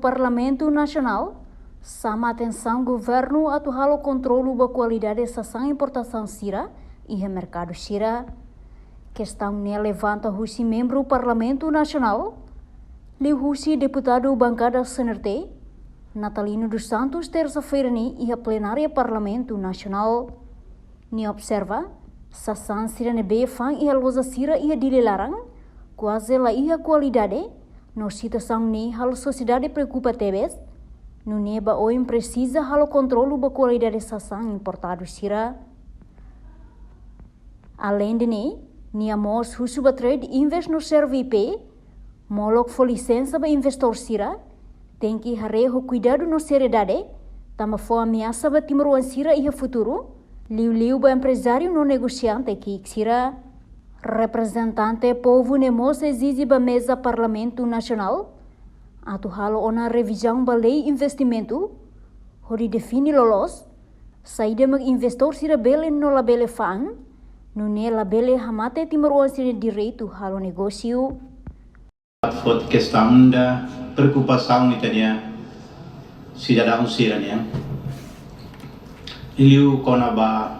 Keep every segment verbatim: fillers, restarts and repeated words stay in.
Parlamentu Nasionál sama atensaun governu atu halo kontrolu ba kualidade sasán importasaun sira iha merkadu sira. Kestaun ne'e levanta husi membru Parlamentu Nasionál, liuhusi deputadu bankada C N R T, Natalino dos Santos, tersa-feira ne'e iha plenária Parlamentu Nasionál. Nia observa, sasán sira ne'ebé fa'an iha loja sira iha Dili laran kuaze la iha kualidade, no situasaun ne'e halo sosiedade preokupa tebes, nune'e ba oin presiza halo kontrolu ba kualidade sasán importadu sira. Aleinde ne'e, nia mós husu ba Trade Invest no Servi P, molok fó lisensa ba investór sira, tenke haree ho kuidadu no seriedade, tanba fó ameasa ba timoroan sira iha futuru, liuliu ba emprezáriu no negosiante ki'ik sira. Reprezentante povu ne'e mós ezije ba meza Parlamentu Nasionál atu halo ona revizaun ba lei investimentu, hodi define loloos saida mak investór sira bele no labele fa'an, nune'e labele hamate timoroan sira direitu halo negósiu. Foti kestaun ida preokupasaun ita-nia sidadaun sira-nian, liuliu kona-ba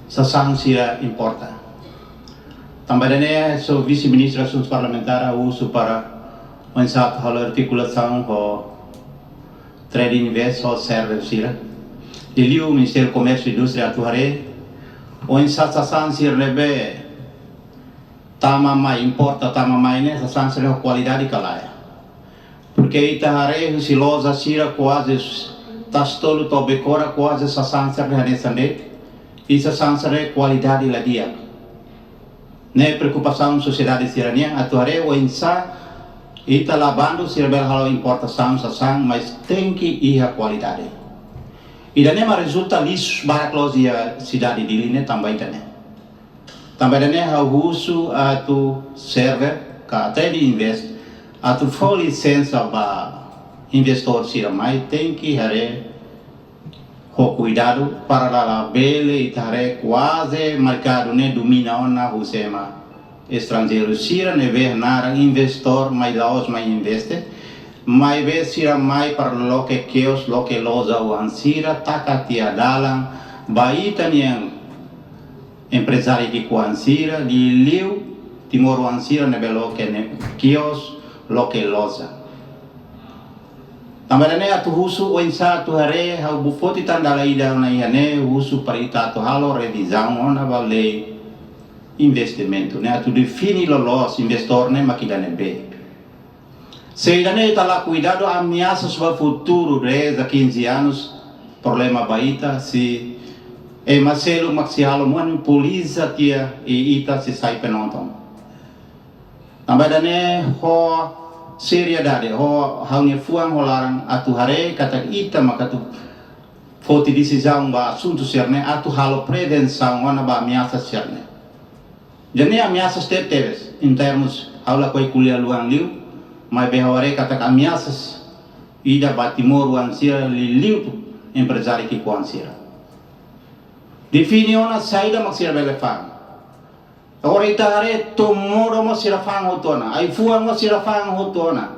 sasán sira importa. Tanba ida-ne'e, sou Vise-Ministru Asuntus Parlamentár, ha'u husu para oinsá atu halo artikulasaun ho Trade Invest ho Servi sira, liuliu Ministériu Komérsiu Indústria, atu haree oinsá sasán sira ne'ebé tama mai, importa tama mai ne'e, sasán sira ho kualidade ka lae. Porke ita haree husi loja sira kuaze tastolu to'o bekora kuaze sasán sira hanesan de'it, i sasán sira kualidade la di'ak. Ne'e preokupasaun sosiedade sira-nian atu haree oinsá ita la bandu sira bele halo importasaun sasán, mas tenke iha kualidade. Ida-ne'e mak rezulta lixu barak loos iha sidade Dili ne'e tanba ida-ne'e. Tanba ida-ne'e ha'u husu atu Servi ka Trade Invest atu fó lisensa ba investór sira mai, tenke haree ho kuidadu para la labele ita haree kuaze merkadu ne'e domina ona husi ema estranjeiru sira ne'ebé naran investór mai la'ós mai investe, maibé sira mai para loke kios, loke loja oan sira, taka tiha dalan ba ita-nia emprezáriu ki'ikoan sira, liuliu timoroan sira ne'ebé loke ne'e kios, loke loja. Tanba ida-ne'e atu husu oinsá atu haree, ha'u foti tan dala ida ona iha ne'e, husu para ita atu halo revizaun ona ba lei investimentu ne'e atu define loloos investór ne'e mak ida ne'ebé. Se ida-ne'e ita la kuidadu, ameasa ba futuru dez a quinze anos, problema ba ita, se ema seluk mak sei halo mobiliza tiha i ita sei sai penonton. Tanba ida-ne'e ho seriedade, ho ha'u-nia fuan ho laran atu haree katak ita mak atu foti desizaun ba asuntu sira-ne'e atu halo prevensaun ona ba ameasa sira-ne'e. Ida-ne'e ameasa tebetebes, em termos, ha'u lakohi ko'alia luan liu, maibé ha'u haree katak ameasa ida ba timoroan sira, liuliu emprezáriu ki'ikoan sira. Define ona saida mak sira bele fa'an. Agora ita haree to'o modo mós sira fa'an hotu ona, ai-fuan mós sira fa'an hotu ona.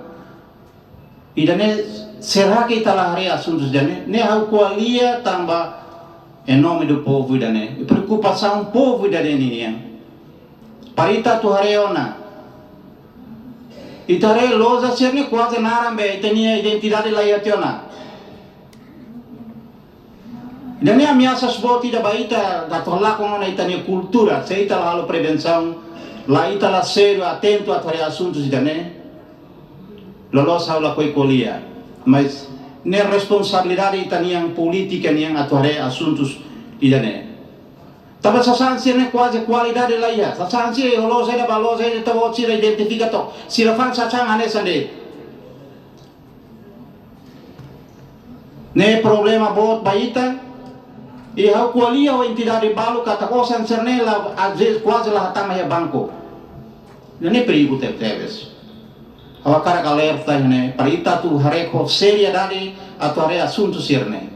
Ida-ne'e, será que ita la haree asuntu ida-ne'e? Ne'e ha'u ko'alia tanba em nome do povo ida-ne'e. Preokupasaun povu ida-ne'e nian. Para ita atu haree ona. Ita haree loja sira-ne'e kuaze naran be ita-nia identidade la iha tiha ona. Ida-ne'e ameasa boot ida ba ita atu halakon ona ita-nia kultura, se ita la halo prevensaun, la ita la sériu, atentu atu haree asuntu ida-ne'e. Loloos ha'u lakohi ko'alia, mas ne'e responsabilidade ita-nian polítika nian atu haree asuntu ida-ne'e. Tanba sasán sira-ne'e kuaze kualidade la iha, sasán sira iha loja ida ba loja ida ita-boot sira identifika took, sira fa'an sasán hanesan de'it. Ne'e problema boot ba ita. I ha'u ko'alia ho entidade balu katak osan sira-ne'e la, às vezes kuaze la hatama iha banku. Ne'e perigu tebetebes. Ha'u hakarak alerta ne'e para ita atu haree ho seriedade atu haree asuntu sira-ne'e.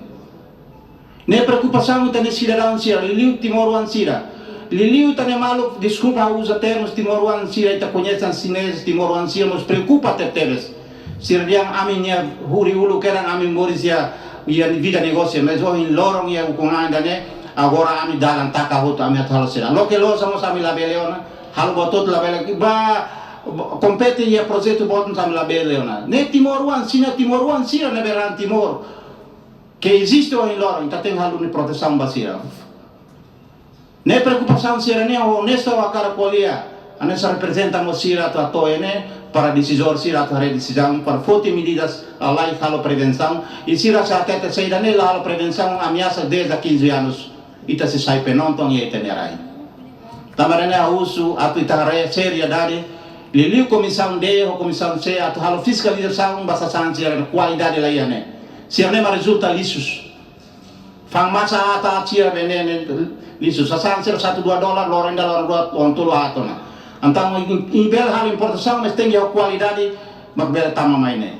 Ne'e preokupasaun ita-nia sidadaun sira, liuliu timoroan sira. Liuliu ita-nia maluk, deskulpa ha'u uza termus timoroan sira, ita koñese hanesan xinés, timoroan sira mós preokupa tebetebes. Sira dehan ami-nia huri uluk kedan, ami moris iha, iha vida negósiu, mas ohin loron iha ukun-an ida-ne'e, agora ami dalan taka hotu, ami atu halo saida. Loke losa mós ami labele ona, halo buat hotu labele, ba, ba, kompete iha projetu boot mós ami labele ona. Ne'e timoroan, sira-ne'e timoroan, sira ne'ebé ran Timor. Ke eziste ohin loron, ita tenke halo ninia protesaun ba sira. Ne'e preokupasaun sira-ne'e, onestu ha'u hakarak ko'alia. Hanesan reprezenta mós sira atu hato'o ne'e, para desizór sira atu haree desizaun, para foti medidas, ah, lalais halo prevensaun. I sira se hatete saida ne'e la halo prevensaun, ameasa dez a quinze anos. Ita sei sai penonton iha ita-nia rai. Tanba ne'e ha'u husu atu ita haree seriedade, liuliu Komisaun D ho Komisaun C atu halo fiskalizasaun ba sasán sira-ne'e, kualidade la iha ne'e. Sira-ne'e mak rezulta lixus. Fa'an masa ata sira bene ne'e lixu. Sasán sira satu dua dolar, loron ida loron rua, loron tolu aat ona. Entaun, i, i bele halo importasaun, mas tenke ho kualidade, mak bele tama mai ne'e.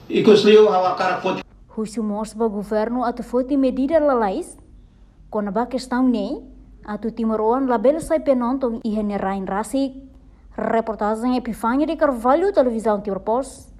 Ikusliu ha'u hakarak foti. Husu mós ba governu atu foti medida lalais kona-ba kestaun ne'e, atu timoroan labele sai penonton iha nia rain rasik. Reportajen Epifania de Carvalho, Televizaun Timor Post.